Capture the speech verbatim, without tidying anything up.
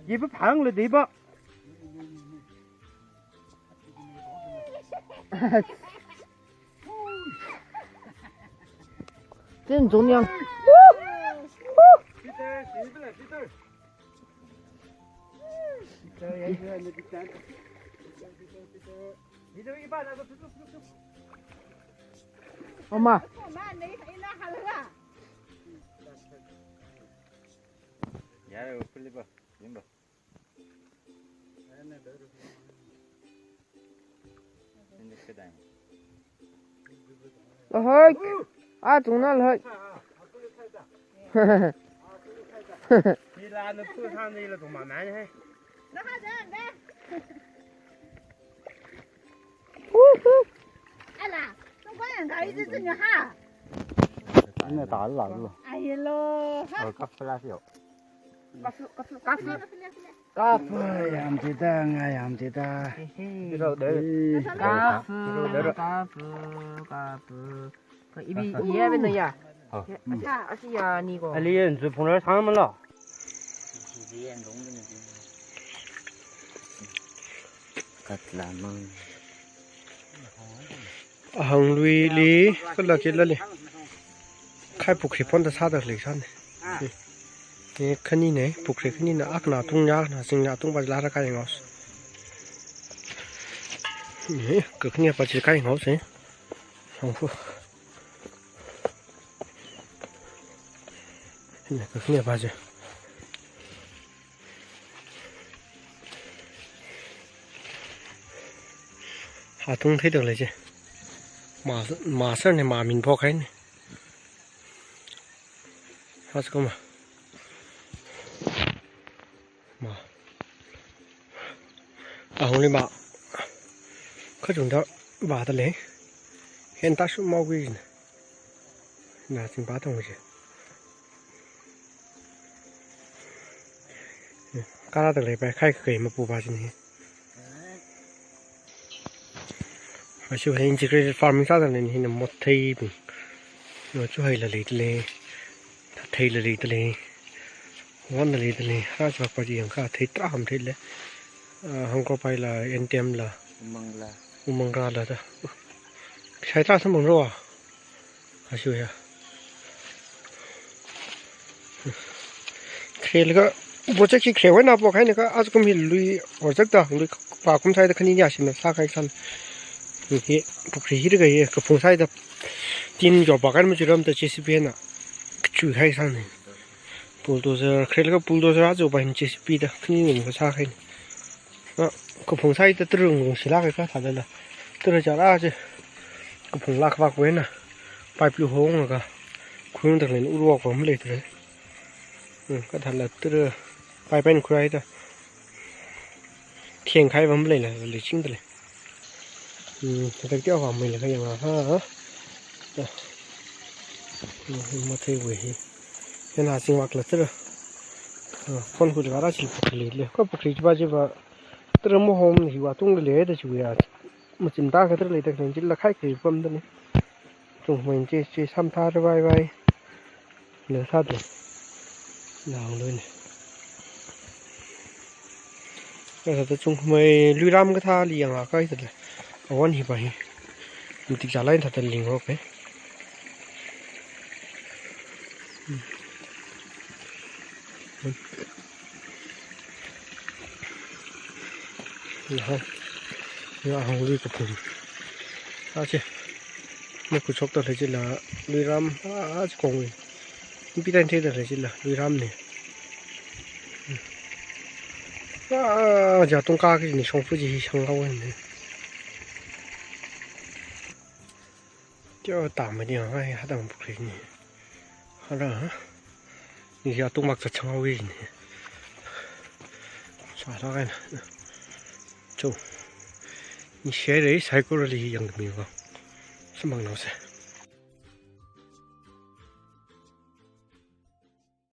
Yipa phang le dipa. Chen zong yang. Oma. Ahoi. A chungna ahoi. Wuhu. Ana ta la lo. Ai lo. Ka fla sio. Ka fla, ka fla, ka fla. Kafu, yam tita, nga yam tita. Kafu, kafu, kafu. Ka ibi, iya bina ya. Acha, asi ya ni ko. Ali yan zu phung ra sang ma lo. Katla mang. Ahang lui li, kala kila li. Khai pukhri phon ta sāda lei san. Ni khani ne, pukhri khani na akna tung nya, na sing nya tung ba la ra kai ngos. Ni, ka khani pa chi kai ngos, eh. Hang fu. Ni, ka khani pa chi. Atung thei dong lei chi. Ma, ma sar ne ma min phok hai ne. Mas ko ma. Ma. Ahung li ma. Kachungda ba da lei. Hen ta shu mau gui ne. Na ching ba tong chi. Kara ta lei pa khai kai ma pu ba chi ni. Ashi hai integrated farming sāda lei ni hina mothei bing. No chu hai la lei lei. Thei la lei lei. Wan la lei lei. Ha chu pa ji yang ka thei tra ham thei le. Ah, hang ko pai la N T M la. Umang la. Umang ra la da. Sai tra sam bang ro. Ashi ya. Khrelaga, project chi khrewui eina po khai ne ka, ajakum hi lui project da, lui pa kum sāhaida khani nia shina sākahai san. Hi, pukhri hi da hi, kaphung sāhaida tin jo pa kan machuram da J C B na. Chuihai san. Bulldozer, khrelaga bulldozer ajo pa hin J C B da, khani ni ka sākahai. Ah, kaphung sāhaida tara ngarung shilāk kahai ka thāda la. Tara chara chi. Kaphung lāk vākwui eina. Pipe lu hong ka. Khung da lei ur vākwa malei tara. Hmm, ka thāda la tara. Pipe eina khuihaida. Theng kahai va malei la, lei ching da lei. Hmm, thāda kya va malei la ka yang ha. Hmm, matheiwui hi. Yana sing vak la tara. Ah, phone khu ka ra chi pukhri lei. Ka pukhri chi pa chi pa. Tara mo hom hi wa tung le da chu ya. Machim ta ka tara lei ta kan jil la khai kri pam da ni. Chung hmai che che sam ta ra vai vai. Le sa de. Na hong lo ni. Ka sa ta chung hmai lui ram ka tha li yang a kai ta le. Awan hi pa hi. Mtik ja lai ta ta ling ho ke. Laha, ya hong lui kaphung. Ache. Mo kuchok ta lei chila, lui ram, a, a, chi kong wi. Pi tan thei ta lei chila, lui ram ni. A, a, ja tong ka ki ni shong fu ji hi shang hao ni. Teo ta ma ni ai, ha dang pukhri ni. Ha ra, ha? Ni ya tung mak cha chang wi ni. Sa la kan. Chu. Nishere saikorali yangmi vang. Sumang nose.